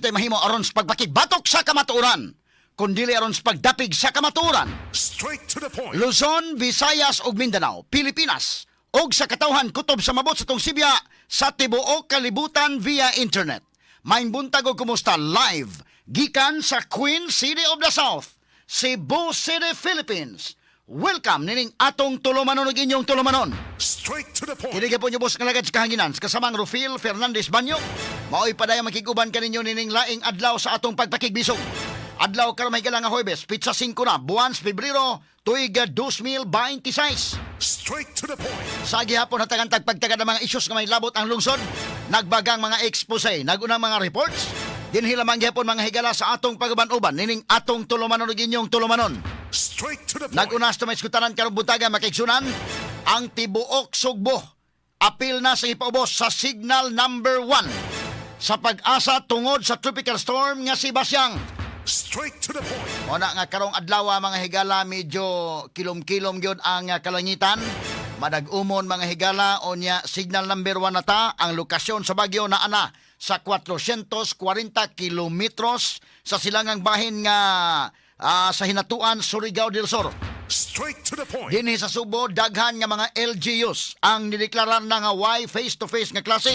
Tay mahimo aron sa pagpakigbatok sa kamatuoran, kundili aron sa pagdapig sa kamatuoran. Straight to the point. Luzon, Visayas ug Mindanao, Pilipinas ug sa katawhan kutob sa mabot sa tong sibya sa tibuok kalibutan via internet. Maayong buntag ug kumusta live gikan sa Queen City of the South, Cebu City, Philippines. Welcome nining atong tulumanon ug inyong tulumanon. Straight to the point. Kini gyapon ubos nga lagad sa kahanginan sa kasamang Rufil Fernandez Banyo. Mao'y padayong makig-uban kaninyo nining laing adlaw sa atong pagpakigbisog. Adlaw karon, may nga Huwebes, petsa 5 na, buwan sa Pebrero, tuig 2026. Straight to the point. Sa gihapon hatagan tagpagtagad ng mga isyus nga may labot ang lungsod, nagbagang mga expose, nagunang mga reports, dinhi lamang gihapon, mga higala, sa atong pag-uban-uban nining atong tulumanon ug inyong tulumanon. Straight to the point. Nag-unas na may iskutanan karong buntaga, makiigsunan, ang tibuok Sugbo apil na sa ipaubos sa signal number 1 sa Pag-asa tungod sa tropical storm nga si Basyang. Straight to the point. Muna nga karong adlaw, mga higala, medyo kilom-kilom gyud ang kalangitan. Madag-umon, mga higala, unya signal number 1 na ta. Ang lokasyon sa bagyo naa na sa 440 kilometros sa silangang bahin nga sa Hinatuan, Surigao del Sur. Straight to the point. Dinhi sa Subo, daghan nga mga LGUs ang nideklarar na nga way face-to-face nga klase.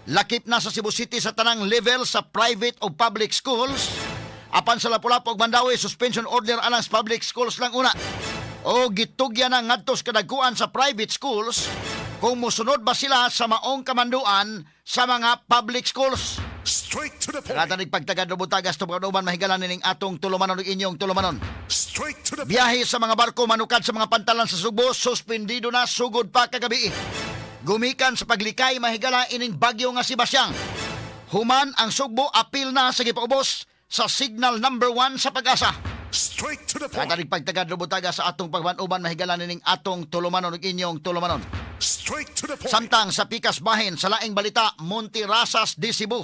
Lakip na sa Cebu City sa tanang level sa private o public schools. Apan sa Lapu-Lapu ug Mandaue, suspension order alang sa public schools lang una. O gitugyan na ngadto sa kadagkuan sa private schools kung mosunod ba sila sa maong kamanduan sa mga public schools. Straight to the point. Katanig pagtagad butagas to pag-uban, mahigala, nining atong tulumanon ug inyong tulumanon. Straight to the point. Biyahe sa mga barko manukad sa mga pantalan sa Sugbo suspendido na sugod pa kagabi. Gumikan sa paglikay, mahigala, ining bagyo nga si Basyang. Human ang Sugbo apil na sa gipaubos sa signal number 1 sa Pag-asa. Straight to the point. Katanig pagtagad butaga sa atong pagban-uban, mahigala, nining atong tulumanon ug inyong tulumanon. Straight to the point. Samtang sa pikas bahin sa laing balita, Monterrazas de Cebu,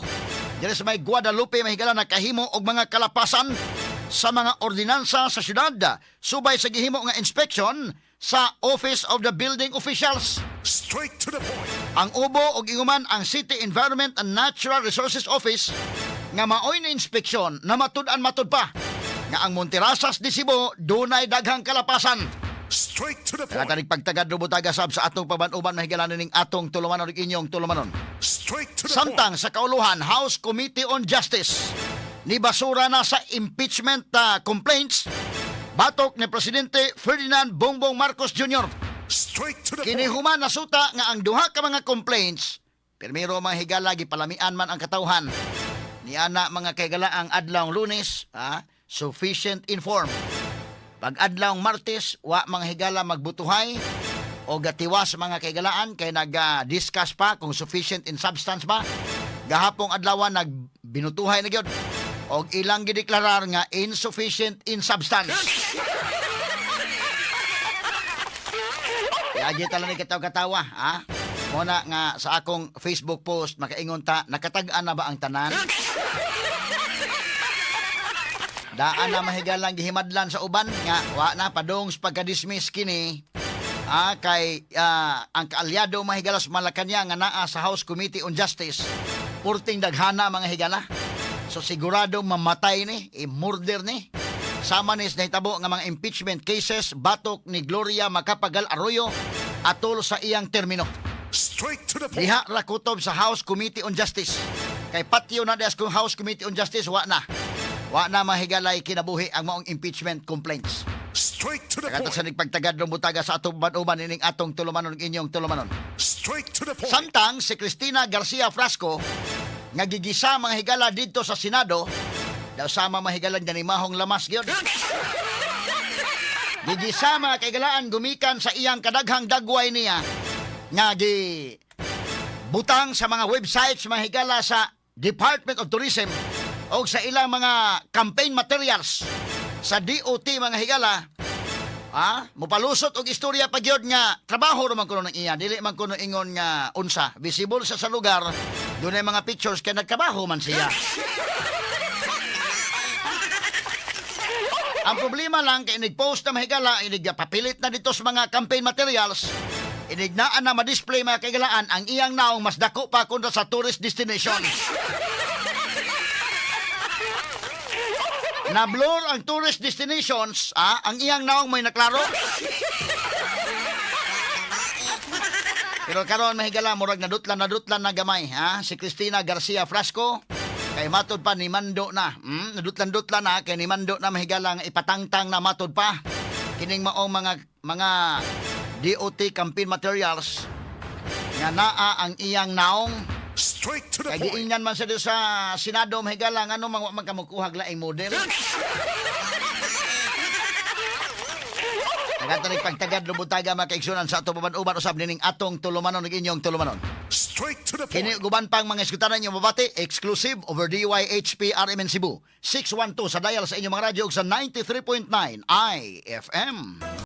diri sa may Guadalupe, mahigala, nakahimo og mga kalapasan sa mga ordinansa sa syudad subay sa gihimo nga inspection sa Office of the Building Officials. Straight to the point. Ang ubo og inguman ang City Environment and Natural Resources Office nga maoy na inspeksyon na matud-an matud pa nga ang Monterrazas de Cebu dunay daghang kalapasan. Straight to the point. Katanig pagtagad butaga sab sa atong paban-uban, mahigala, ning atong tulumanon ug inyong tulumanon. Straight to the point. Samtang sa kauluhan, House Committee on Justice ni basura na sa impeachment complaints batok ni Presidente Ferdinand Bongbong Marcos Jr. Straight to the Kini point. human nasuta nga ang duha ka mga complaints, pirmiro, mga higala, gipalamian man ang katawhan. Niana, mga kaigala, ang adlawng Lunes, sufficient in form. Pag adlawng Martes, wa, mga higala, magbutuhay o gatiwas, mga kaigalaan, kay nag-discuss pa kung sufficient in substance ba. Gahapong adlaw nagbinutuhay na gyud og ilang gideklarar nga insufficient in substance. Kaya ta lang ni katawa-katawa, ha? Muna nga sa akong Facebook post makaingon ta, nakatag-an na ba ang tanan? Daan na mahigalang gihimadlan sa uban nga wa na padung sa pagka-dismiss kini kay ang kaalyado, mahigala, sa Malacañang nga naa sa House Committee on Justice purting daghana, mga higala. So sigurado mamatay ni, i-murder ni. Sama ni sa nahitabo nga mga impeachment cases batok ni Gloria Macapagal Arroyo atol sa iyang termino. Straight to the point. Diha ra kutob sa House Committee on Justice. Kay patyo na des kung House Committee on Justice, wa na. Wa na, mahigalay, kinabuhi ang maong impeachment complaints. Straight to the Kato point. sa nagpagtagad ng butaga sa atong uban ining atong tulumanon ug inyong tulumanon. Straight to the point. Samtang si Cristina Garcia Frasco nga gigisa, mga higala, didto sa Senado daw sama, mahigala, ganimahong lamas gyud. Gigisa, mga kaigalaan, gumikan sa iyang kadaghang dagway niya nga gi butang sa mga websites, mga higala, sa Department of Tourism o sa ilang mga campaign materials sa DOT, mga higala. Mupalusot og istorya pa gyud nga trabaho ra man kuno ng iya, dili man kuno ingon nga unsa, visible sa lugar, dunay mga pictures kay nagtrabaho man siya. Ang problema lang kay inig post na, mahigala, inig papilit na dito sa mga campaign materials, inig naa na ma-display, mga kaigalaan, ang iyang naong mas dako pa kontra sa tourist destination. Na-blur ang tourist destinations, ah, ang iyang naong may naklaro. Pero karon, mahigala, murag nadutlan nadutlan na gamay, ha, si Cristina Garcia Frasco kay matod pa ni Mando na. Nadutlan-dutlan na kay ni Mando na, mahigala, nga ipatangtang na matod pa kining maong mga DOT campaign materials nga naa ang iyang naong. Straight to the Kay point. giingnan man sa sa Senado, mahigala, ngano man wa man ka mokuhag laing model. Nagatanig pagtagad lubutaga, mga kaigsunan, sa ato uban usab nining atong tulumanon ug inyong tulumanon. Straight to the Kini point. guban pang mga eskutanan inyong mabati exclusive over DYHP RMN Cebu 612 sa dial sa inyong mga radyo ug sa 93.9 IFM.